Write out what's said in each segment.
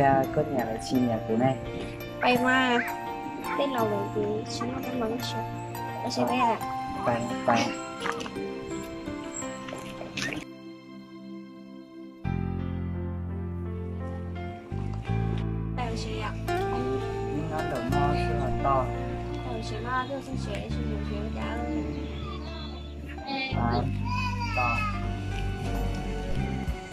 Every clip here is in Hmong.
Koj nyiam lawv tsis nyiam kuv ne? Pais mas, tej laus lawm ces tsis muaj teeb meem lawm.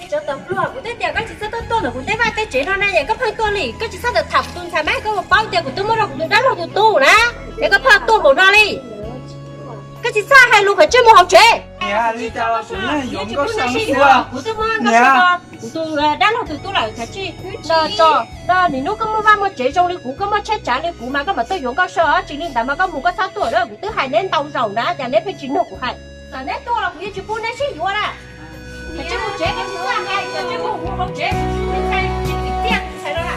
Cov tawm pluag, kuv twb tias koj tsis txhob tuaj ntawm kuv tej vaj tej tsev no na, es koj pheej tuaj li, koj tsis txhob tham kuv tus ntxhais mas koj puas paub tias kuv twb muab rau kuv tus dab laug tus tub na, es koj pheej tuaj npaum no li. Koj tsis txhob hais lus, kav tsij mus hauv tsev. Kuv twb muab Nkauj Saw rau kuv tus dab laug tus tub lawm, kav tsij tso. Nim hnub koj muaj vaj muaj tsev zoo li kuv, koj muaj tsheb tsav li kuv mas koj mam tuaj yuav Nkauj Saw, tsis li ntawd mas koj mus koj txhob tuaj na, kuv twb hais neb ntau zaus na, cas neb pheej tsis mloog kuv hais. Txawm neb tuaj los kuv yeej tsis pub neb sib yuav na. Kav tsij mus tsev, kav tsij mus hauv tsev, ntxhais tim tiaj ntxhais no na.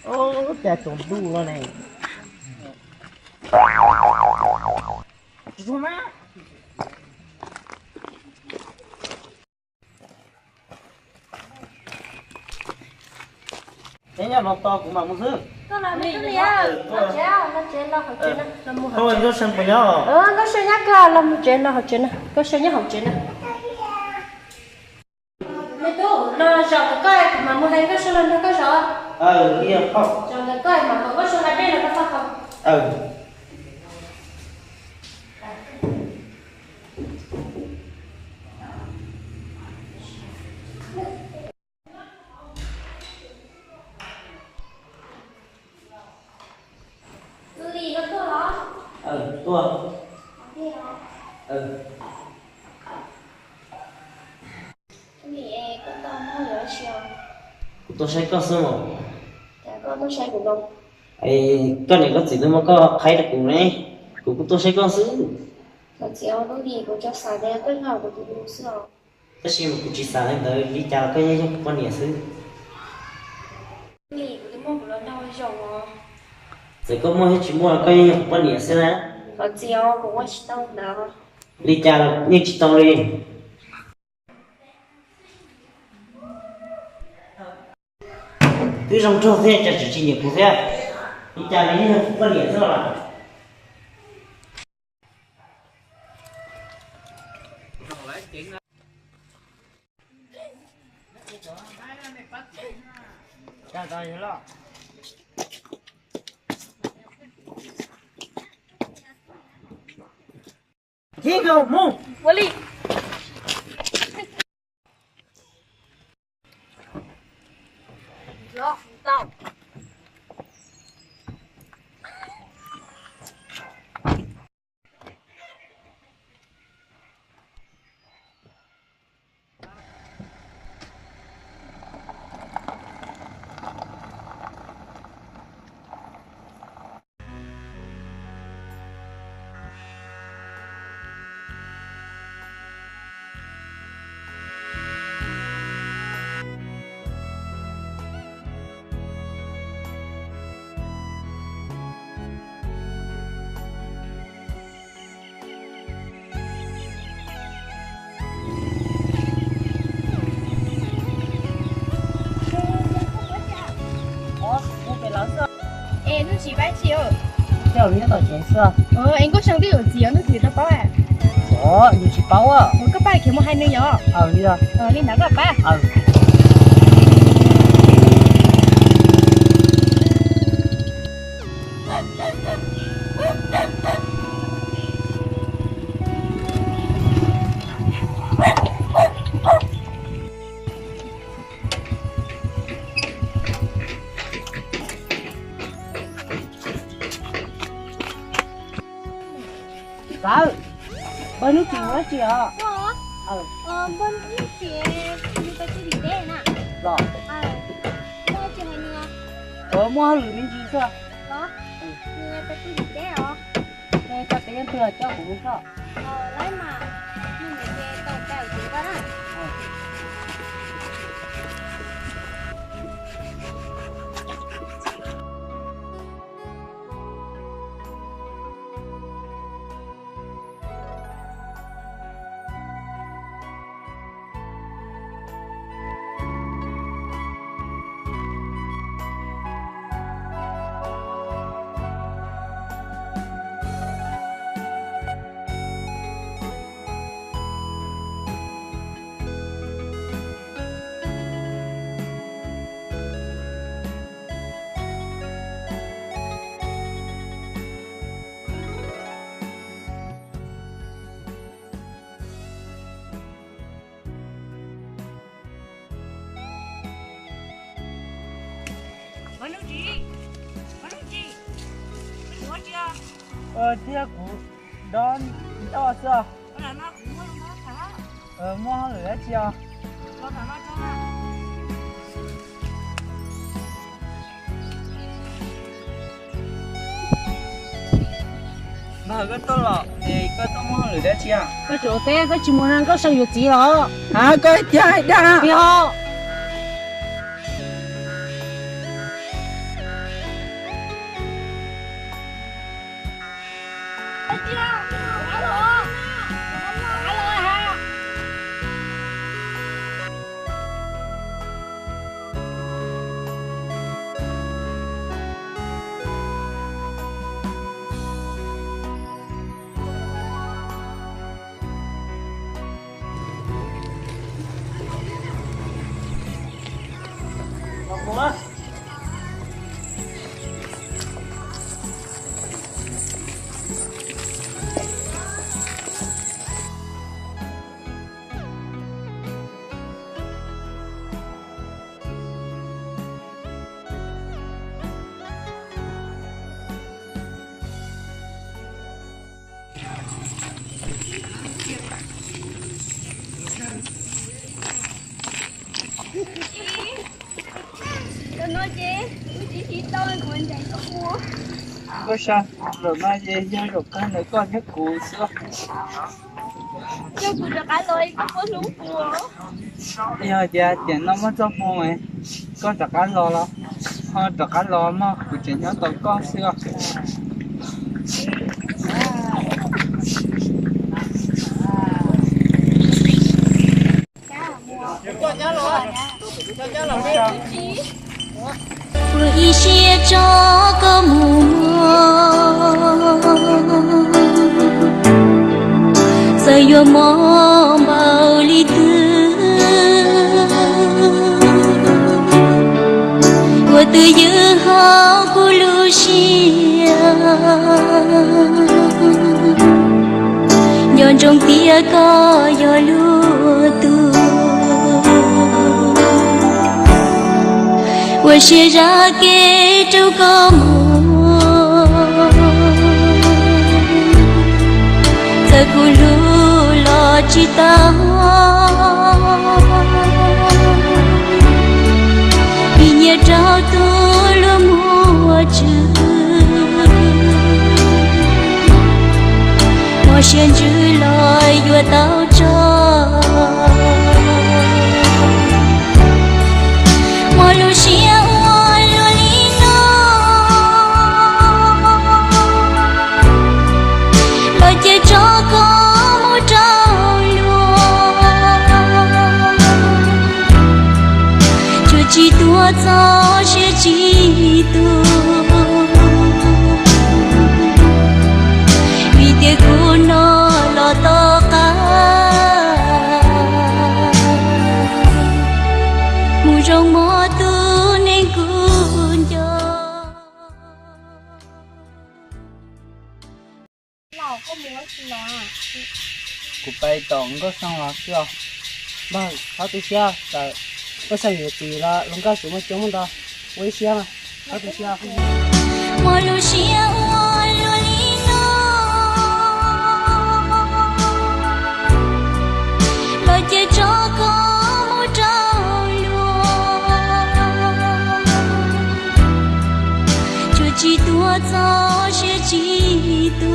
Ua cas tsaus ntuj no ne? Nyob no tos kuv mam mus xwb. Koj los mus li, los tsev, los tsev, los hauv tsev na, los mus hauv tsev. Nkauj Saw puas nyob? Nkauj Saw nyob kawg, los mus tsev, los hauv tsev na, Nkauj Saw nyob hauv tsev na. Me tub, los zaum ntawm koj, kuv mam mus hais Nkauj Saw los nrog koj zaum. Zaum ntawm koj mam kom Nkauj Saw nqa dej los rau koj haus. Kuv tuaj saib koj xwb os. Koj niam koj txiv twb muab koj qhaib rau kuv ne, kuv kuj tuaj saib koj xwb. Tab sis mas kuv tsis xav li ntawd, li cas los koj yeej yog kuv poj niam xwb. Txawm koj muaj thiab tsis muaj los koj yeej yog kuv poj niam xwb na. Li cas los yeej tsis tau li. Twb zoo nraug thiab cas tseem tsis nyiam kuv thiab. Li cas los yeej yog kuv poj niam xwb los. Ua li. Es Nkauj Saw twb yuav txiv os, nws twb tsis tau paub. Yus tsis paub. Koj pab khiav mus hais nws yom. Li ntawd koj pab. Lawm, npawg Hnub Tsis ua dab tsi os? Npawg Hnub Tsis nws pais tu tim teb na. Los? Muaj hauj lwm me ntsis xwb. Los? Nws pais tu tim teb os. Koj peb leej twg coj kuv mus koj? Lawm mas, nws ces tau pais tim koj na. Thiab kuv dob ntoj xwb. Muaj hauj lwm dab tsi os? Npawg, koj tuaj los es koj tuaj muaj hauj lwm dab tsi? Koj tsis ua teb koj tsis mus na, koj sau yuav txiv los? Koj tiag hais dag. Yog. Cov no ces wb tsis siv tau, kuv ncaim koj ua. Koj sab zaum no ces yog zaum kawg ntawm koj thiab kuv xwb. Yog kuv rov qab los koj puas hlub kuv? Yog tias tiam no muaj txoj hmoo koj rov qab los los ho rov qab los mog, kuv tseem nyob tos koj xwb os. Ua ib siab tso koj mus muag, txawm yuav mob npaum li twg, ua twj ywm hauv kuv lub siab, nco ntsoov tias koj yog luag tug. Ua siab zam kev rau koj mus, txawm kuv hlub los tsis tau, vim nyiam rau tus luag muaj tswv. Muaj siab ntsws los yuav tau tso, muaj lub siab ua luaj li no, los cia tso koj mus rau luag, tsuas tsis tuag txog siab tsis tu, vim tias kuv no los tom qab, mus zoo mog tus neeg kuv nco. Kuv pais tom Nkauj Xyooj los xwb os. Npawg, txhob tu siab, txawm koj xav yuav txiv los luag nkauj tsis muaj coob muaj ntau, ua ib siab, txhob tu siab. Muaj lub siab ua luaj li no, Tsis tuag txog siab tsis tu,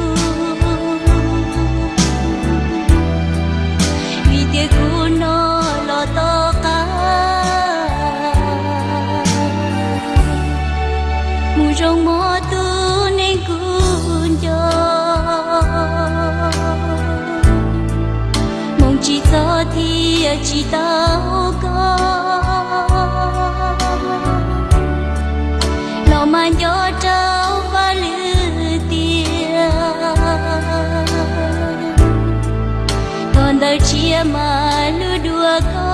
vim tias kuv no los tom qab, mus zoo mog tus neeg kuv nco. Hmoov tsis txog thiaj tsis tau koj, los mas nco rau vaj lwm tiam, thov ntawd tshiab mas hlub dua koj.